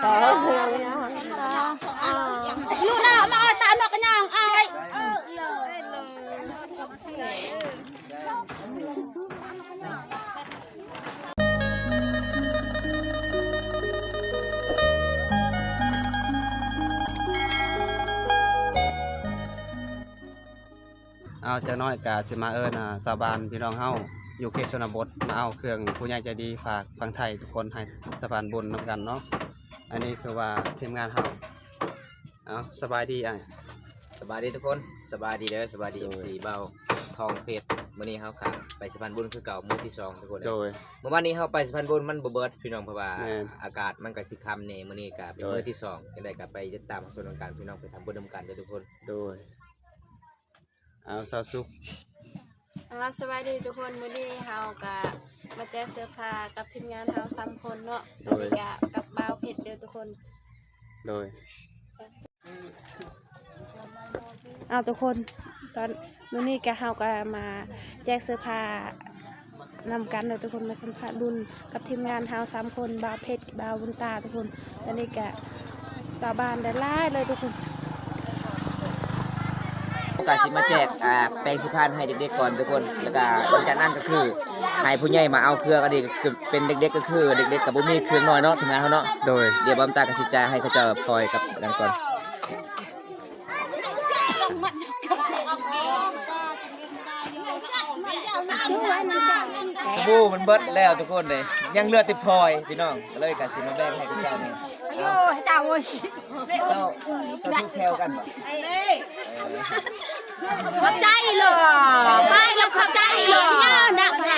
ລູກຫຼ້າມາເອົາຕານອກກະຍ່າງອ້າຍ. ເອົາ ຈັກໜ້ອຍກະຊິມາເອີ້ນ ອາ ຊາວບ້ານພີ່ນ້ອງເຮົາຢູ່ເຂດຊົນນະບົດ ມາເອົາເຄື່ອງຜູ້ໃຫຍ່ໃຈດີຝາກຝັ່ງໄທທຸກຄົນ ໃຫ້ສະພານບຸນນຳກັນເນາະ. ອັນນີ້ຄືວ່າທີມງານເຮົາ. ເອົາ ສະບາຍດີອ້າຍ. ສະບາຍດີທຸກຄົນ ສະບາຍດີເດີ ສະບາຍດີ ໂດຍ ເອັຟຊີ ບ່າວທອງເພັດ. ມື້ນີ້ເຮົາກະໄປສະພານບຸນຄືເກົ່າ ມື້ທີສອງທຸກຄົນເອີຍ. ໂດຍ ມື້ວານນີ້ເຮົາໄປສະພານບຸນມັນບໍ່ເບິດພີ່ນ້ອງ ເພາະວ່າ ແມ່ນ ອາກາດມັນກະຊິຄ່ຳແດ່. ມື້ນີ້ກະເປັນ ໂດຍ ມື້ທີສອງ ຈັ່ງໃດກະໄປຕິດຕາມຮັບຊົມນຳກັນພີ່ນ້ອງ ໄປທຳບຸນນຳກັນເດີທຸກຄົນ. ໂດຍ ເອົາ ສາວສຸກ. ເອົາ ສະບາຍດີທຸກຄົນ ມື້ນີ້ເຮົາກະມາແຈກເສື້ອຜ້າກັບທີມງານເຮົາສາມຄົນເນາະ. ໂດຍ ອັນນີ້ກະກັບບ່າວເພັດເດີທຸກຄົນ. ໂດຍ ເອົາ ທຸກຄົນ ຕອນມື້ນີ້ກະເຮົາກະມາແຈກເສື້ອຜ້າ ນຳກັນເດີທຸກຄົນ ມາສະພານບຸນກັບທີມງານເຮົາສາມຄົນ ບ່າວເພັດ ບ່າວບຸນຕາທຸກຄົນ. ຕອນນີ້ກະຊາວບ້ານຫຼາຍໆເລີຍທຸກຄົນ. ເຮົາກະຊິມາແຈກ ອ່າ ແປງສີຟັນໃຫ້ເດັກໆກ່ອນທຸກຄົນ ແລ້ວກະຫຼັງຈາກນັ້ນກະຄືໃຫ້ຜູ້ໃຫຍ່ມາເອົາເຄື່ອງ. ອັນນີ້ກະຄືເປັນເດັກໆ ກະຄືເດັກໆກະບໍ່ມີເຄື່ອງນ້ອຍເນາະ ທີມງານເຮົາເນາະ. ໂດຍ ດຽວບ່າວຕາກະຊິຈ່າຍໃຫ້ເຂົາເຈົ້າ ພອຍກັບນັ້ນກ່ອນ. ສະບູມັນເບິດແລ້ວທຸກຄົນເດ້ ຍັງເຫຼືອແຕ່ພອຍພີ່ນ້ອງ ກະເລີຍກະຊິມາແບ່ງໃຫ້ເຂົາເຈົ້ານີ້. ໂອ້ຍ ເຈົ້າເອີຍ ເຈົ້າ ເຈົ້າຖືກແຖວກັນບໍ່? ຂອບໃຈຫຼໍ່ ໄປແລ້ວຂອບໃຈຫຼໍ່ ຍາວນະໄພ.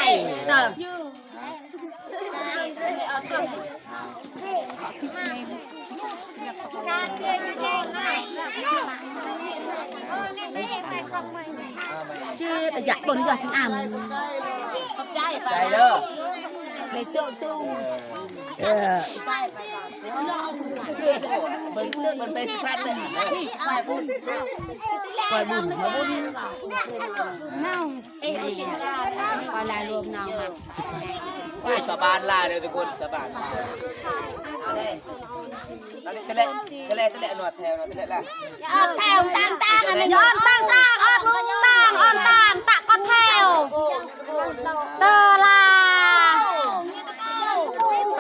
ຈະຢາກບໍ່ຢາກຊິອຳ ຂອບໃຈ ໃຈເດີ ເລີຍໂຕໂຕ ເອີ ເບິ່ງ ເບິ່ງໄປສິພັດເລີຍ ໄປບຸນ ໄປບຸນ ມາບຸນ ເນາະ. ໂອ້ ຊາວບ້ານຫຼາຍເດີທຸກຄົນ ຊາວບ້ານ. ຕະແລະ ຕະແລະ ຕະແລະ ນອດແຖວ ນອດແຖວ ນອດແຖວ ຕັ້ງໆ ອັນນີ້ ອອນຕັ້ງໆ ອອນຕັ້ງໆ ຕະກອດແຖວ ເຕີລາ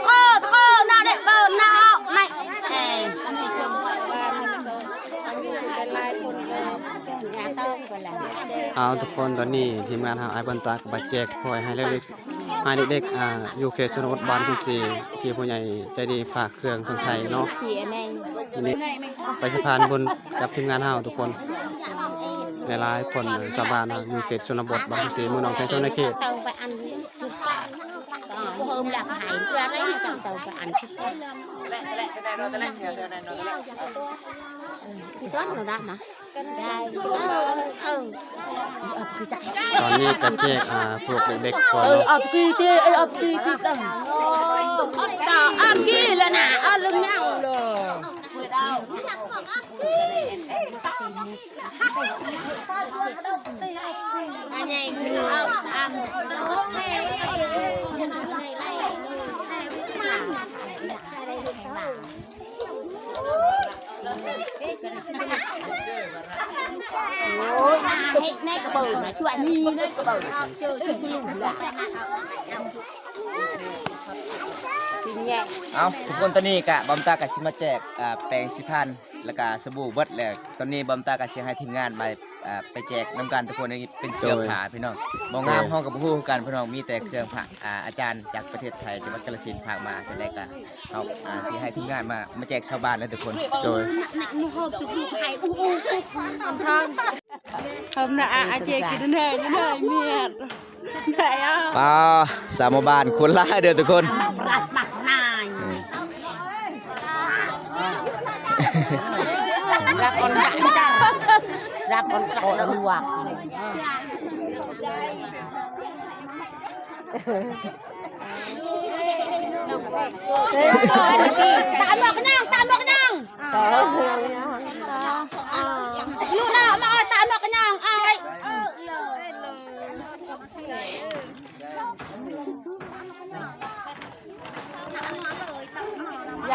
ໂກ ໂກ ນະເດ ເບີນະ ແມ່ ເອີ. ເອົາ ທຸກຄົນ ຕອນນີ້ທີມງານເຮົາ ອ້າຍເບິ່ນຕາກະມາແຈກພອຍໃຫ້ເລັກ ໃຫ້ເດັກໆ ອ່າ ຢູ່ເຂດຊົນນະບົດບ້ານຄຸນສີ ທີ່ຜູ້ໃຫຍ່ໃຈດີຝາກເຄື່ອງຝັ່ງໄທເນາະ. ມື້ນີ້ໄປສະພານບຸນກັບທີມງານເຮົາທຸກຄົນ ຫຼາຍໆຄົນ ຊາວບ້ານເຮົາຢູ່ເຂດຊົນນະບົດບ້ານຄຸນສີ ເມືອງໜອງແຄ ຊົນນະເຂດ. ຕອນນີ້ກະແຈກ ອ່າ ພວກເດັກໆກ່ອນເນາະ. ເອີ ເອົາຕະກີ້ຕິ ເອີ ເອົາຕະກີ້ຕິ ຕາອັນກີ້ລະນະ ເອົາລະເຫງົາລະ. ໂອ້ຍ ເຮັດໃນກະເບີນະ ຈວດນີ້ໃນກະເບີນະ ເຈີຈຸດນີ້ລະ. ເອົາ ທຸກຄົນ ຕອນນີ້ກະບ່າວຕາກະຊິມາແຈກ ອ່າ ແປງສີຟັນ ແລ້ວກະສະບູເບິດແລ້ວ. ຕອນນີ້ບ່າວຕາກະຊິໃຫ້ທີມງານມາ ອ່າ ໄປແຈກນຳກັນທຸກຄົນ. ນີ້ເປັນເສື້ອຜ້າພີ່ນ້ອງ ບໍ່ງາມເຮົາກະບໍ່ຮູ້ຄືກັນພີ່ນ້ອງ ມີແຕ່ເຄື່ອງຝາກ ອ່າ ອາຈານຈາກປະເທດໄທ ຈັງຫວັດກາລະສິນ ຝາກມາ. ຈັ່ງໃດກະເຮົາ ອ່າ ຊິໃຫ້ທີມງານມາ ມາແຈກຊາວບ້ານເລີຍທຸກຄົນ. ໂດຍ ເພິ່ນນະ ອາ ອາເຈກິນແນ່ ແນ່ ເມດ ໄດ້ເອົາ. ປາ ສາວໝູ່ບ້ານຄົນຫຼາຍເດີທຸກຄົນ. ລັບອອນ ລັບອອນ ລັບອອນ ຕານອກກະຍ່າງ ຕານອກກະຍ່າງ. ລູກຫຼ້າມາເອົາຕານອກກະຍ່າງອ້າຍ. ຢ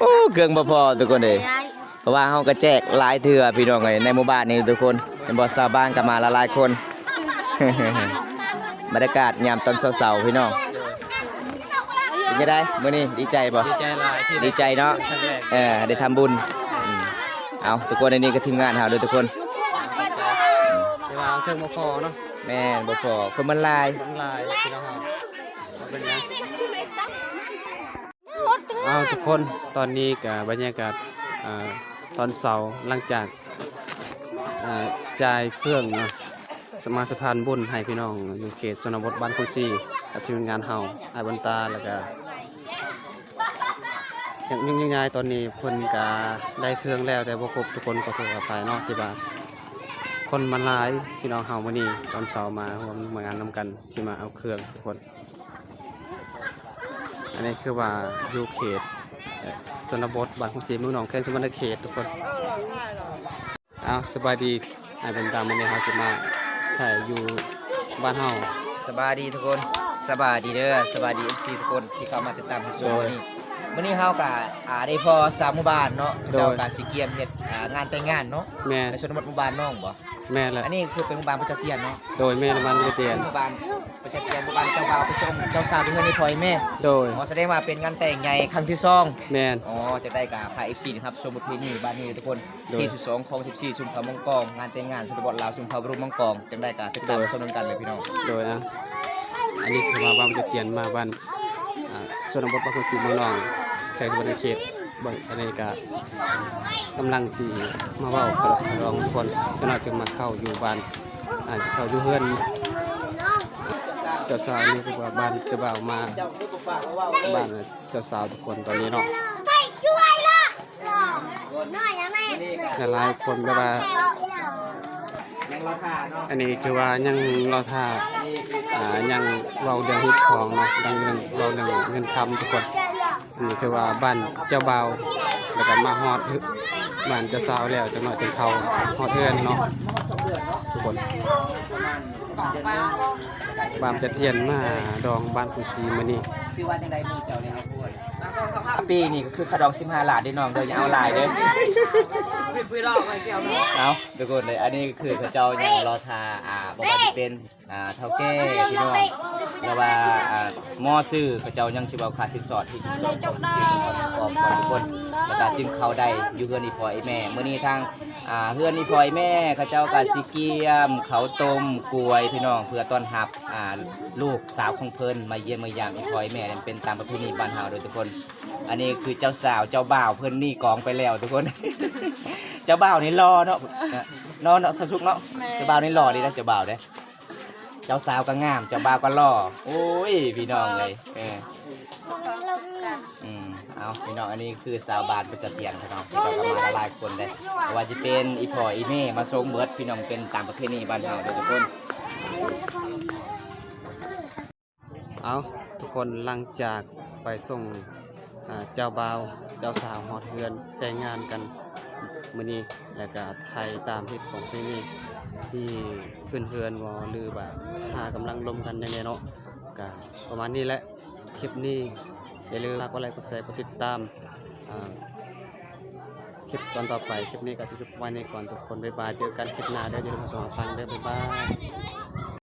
ໂອ້ ເຄື່ອງບໍ່ພໍທຸກຄົນເອີຍ ເພາະວ່າເຮົາກໍແຈກຫຼາຍເທື່ອພີ່ນ້ອງເອີຍ ໃນໝູ່ບ້ານນີ້ທຸກຄົນ ເຫັນບໍ່ ຊາວບ້ານກໍມາຫຼາຍໆຄົນ. ບັນຍາກາດຍາມຕອນເຊົ້າໆ ພີ່ນ້ອງ ເປັນຈັ່ງໃດມື້ນີ້ ດີໃຈບໍ່? ດີໃຈຫຼາຍທີ່ ດີໃຈເນາະ ໄດ້ ເອີ ໄດ້ທຳບຸນ. ອືມ ເອົາ ທຸກຄົນ ອັນນີ້ກໍທີມງານເຮົາເດີທຸກຄົນ ແຕ່ວ່າເຄື່ອງບໍ່ພໍເນາະ. ແມ່ນ ບໍ່ພໍ ຄົນມັນຫຼາຍ ຄົນມັນຫຼາຍ ພີ່ນ້ອງເຮົາ ບໍ່ເປັນຫຍັງ. ເອົາ ທຸກຄົນ ຕອນນີ້ກະບັນຍາກາດ ອ່າ ຕອນເຊົ້າ ຫຼັງຈາກ ອ່າ ຈ່າຍເຄື່ອງເນາະ ສະ ມາສະພານບຸນໃຫ້ພີ່ນ້ອງຢູ່ເຂດຊົນນະບົດບ້ານຄົນຊີ ກັບທີມງານເຮົາ ອ້າຍບຸນຕາ ແລ້ວກະ ຍັງ ຍັງ ຍັງຍ້າຍ ຕອນນີ້ເພິ່ນກະໄດ້ເຄື່ອງແລ້ວ ແຕ່ບໍ່ຄົບ ທຸກຄົນ ຂໍໂທດຂໍອະໄພເນາະ ທີ່ວ່າຄົນມັນຫຼາຍ ພີ່ນ້ອງເຮົາ ມື້ນີ້ຕອນເຊົ້າມາຮ່ວມງານນຳກັນ ທີ່ມາເອົາເຄື່ອງ ທຸກຄົນ. ອັນນີ້ຄືວ່າຢູ່ເຂດ ເອີ ຊົນນະບົດ ບ້ານຄົນຊີ ເມືອງໜອງແຄງ ສະຫວັນນະເຂດ ທຸກຄົນ. ເອົາ ສະບາຍດີ ອ້າຍບຸນຕາ ມື້ນີ້ເຮົາຊິມາຖ່າຍຢູ່ບ້ານເຮົາ. ສະບາຍດີທຸກຄົນ ສະບາຍດີເດີ ສະບາຍດີ ເອັຟຊີ ທຸກຄົນທີ່ເຂົ້າມາຕິດຕາມຮັບຊົມ. ໂດຍ ມື້ນີ້ ມື້ນີ້ເຮົາກະ ອ່າ ໄດ້ພໍ້ຊາວໝູ່ບ້ານເນາະ ເຂົາເຈົ້າ ໂດຍ ກະຊິກຽມເຮັດ ອ່າ ງານແຕ່ງງານເນາະ. ແມ່ນ ໃນຊົນນະບົດໝູ່ບ້ານນ້ອງບໍ່? ແມ່ນແຫຼະ ອັນນີ້ຄືເປັນໝູ່ບ້ານປະຈະຕຽນເນາະ. ໂດຍ ແມ່ນ ບ້ານປະຈະຕຽນ ໝູ່ບ້ານປະຈະຕຽນ ໝູ່ບ້ານເຈົ້າບ່າວໄປສົ່ງເຈົ້າສາວຢູ່ເຮືອນອີ່ພໍ່ອີ່ແມ່. ໂດຍ ອໍ ສະແດງວ່າເປັນງານແຕ່ງໃຫຍ່ຄັ້ງທີສອງ. ແມ່ນ ອໍ ຈັ່ງໃດກະພາ ເອັຟຊີ ຮັບຊົມປະເພນີບ້ານນີ້ທຸກຄົນ. ໂດຍ ທີສອງຂອງສິບສີ່ ຊົນເຜົ່າມົ້ງກອງ ງານແຕ່ງງານຊົນນະບົດລາວ ຊົນເຜົ່າລຸງມົ້ງກອງ ຈັ່ງໃດກະຕິດຕາມ ໂດຍ ຊົມນຳກັນເລີຍພີ່ນ້ອງ. ໂດຍ ອ່ະ ອັນນີ້ຄືວ່າບ້ານປະຈະຕຽນ ມາບ້ານ ອ່າ ຊົນນະບົດບ້ານຄົນສີເມືອງໜອງ ແຂວງສະຫວັນນະເຂດ. ເບິ່ງ ອັນນີ້ກະກຳລັງຊິມາເວົ້າຂະລອກຂະລອງທຸກຄົນ ຈັກໜ້ອຍຈຶ່ງມາເຂົ້າຢູ່ບ້ານ ອ່າ ເຂົ້າຢູ່ເຮືອນເຈົ້າສາວ. ນີ້ຄືວ່າບ້ານເຈົ້າບ່າວມາ ບ້ານເຈົ້າສາວທຸກຄົນຕອນນີ້ເນາະ. ຫຼາຍໆຄົນແບບວ່າ ອັນນີ້ຄືວ່າຍັງລໍຖ້າ ອ່າ ຍັງເວົ້າເລື່ອງຮີດຄອງເນາະ ຍັງເວົ້າເລື່ອງເງິນຄຳທຸກຄົນ. ອັນນີ້ຄືວ່າບ້ານເຈົ້າບ່າວ ແລ້ວກໍມາຮອດບ້ານເຈົ້າສາວແລ້ວ ຈັກໜ້ອຍຈຶ່ງເຂົ້າຮອດເຮືອນເນາະທຸກຄົນ. ບ້ານຈະທຽນມາດອງບ້ານຄູຊີມື້ນີ້. ຊື່ວ່າຈັ່ງໃດໝູ່ເຈົ້ານີ້? ເອົາ ປີນີ້ກໍຄືຄ່າດອງສິບຫ້າລ້ານເດ້ນ້ອງເດີ ຢ່າເອົາຫຼາຍເດີ. ເອົາ ທຸກຄົນເອີຍ ອັນນີ້ຄືເຂົາເຈົ້າຍັງລໍຖ້າ ອ່າ ບໍ່ວ່າຊິເປັນ ອ່າ ເຖົ້າແກ່ພີ່ນ້ອງ ຫຼືວ່າ ອ່າ ໝໍຊື່ ເຂົາເຈົ້າຍັງຊິເວົ້າຄ່າສິນສອດທີ່ສິນສອດຂອງ ຂອງທຸກຄົນ ແລ້ວກໍຈຶ່ງເຂົ້າໄດ້ຢູ່ເຮືອນອີ່ພໍ່ອີ່ແມ່. ມື້ນີ້ທາງ ອ່າ ເຮືອນອີ່ພໍ່ອີ່ແມ່ເຂົາເຈົ້າກໍຊິກຽມເຂົ້າຕົ້ມກ້ວຍພີ່ນ້ອງ ເພື່ອຕ້ອນຮັບ ອ່າ ລູກສາວຂອງເພິ່ນມາຢ້ຽມມາຢາມອີ່ພໍ່ອີ່ແມ່. ເປັນຕາມປະເພນີບ້ານເຮົາເດີທຸກຄົນ. ອັນນີ້ຄືເຈົ້າສາວ ເຈົ້າບ່າວເພິ່ນໜີກອງໄປແລ້ວທຸກຄົນ. ເຈົ້າບ່າວນີ້ຫຼໍ່ເນາະ ເນາະ ເນາະ ສາວສຸກເນາະ. ແມ່ນ ເຈົ້າບ່າວນີ້ຫຼໍ່ດີນະ ເຈົ້າບ່າວເດ້. ເຈົ້າສາວກໍງາມ ເຈົ້າບ່າວກໍຫຼໍ່. ໂອ້ຍ ພີ່ນ້ອງເອີຍ ເອີ ອືມ ເອົາ ພີ່ນ້ອງ ອັນນີ້ຄືຊາວບ້ານປະຈະຕຽນພີ່ນ້ອງ ເຂົາເຈົ້າກໍມາຫຼາຍໆຄົນເດ້ ບໍ່ວ່າຊິເປັນອີ່ພໍ່ອີ່ແມ່ມາສົ່ງເບິດພີ່ນ້ອງ ເປັນຕາມປະເພນີບ້ານເຮົາເດີທຸກຄົນ. ເອົາ ທຸກຄົນ ຫຼັງຈາກໄປສົ່ງ ອ່າ ເຈົ້າບ່າວເຈົ້າສາວຮອດເຮືອນແຕ່ງງານກັນມື້ນີ້ ແລ້ວກະຖ່າຍຕາມຮີດຄອງປະເພນີທີ່ຂຶ້ນເຮືອນບໍ່ ຫຼືວ່າຖ້າກຳລັງລົມກັນແນ່ໆເນາະ. ກະປະມານນີ້ແຫຼະ ຄລິບນີ້ ຢ່າລືມຝາກກົດໄລ ກົດແຊ ກົດຕິດຕາມ ອ່າ ຄລິບຕອນຕໍ່ໄປ. ຄລິບນີ້ກໍຊິຈົບໄວ້ນີ້ກ່ອນທຸກຄົນ ບາຍບາຍ ເຈີກັນຄລິບໜ້າເດີ ຢ່າລືມຮັບຊົມຮັບຟັງເດີ ບາຍບາຍ.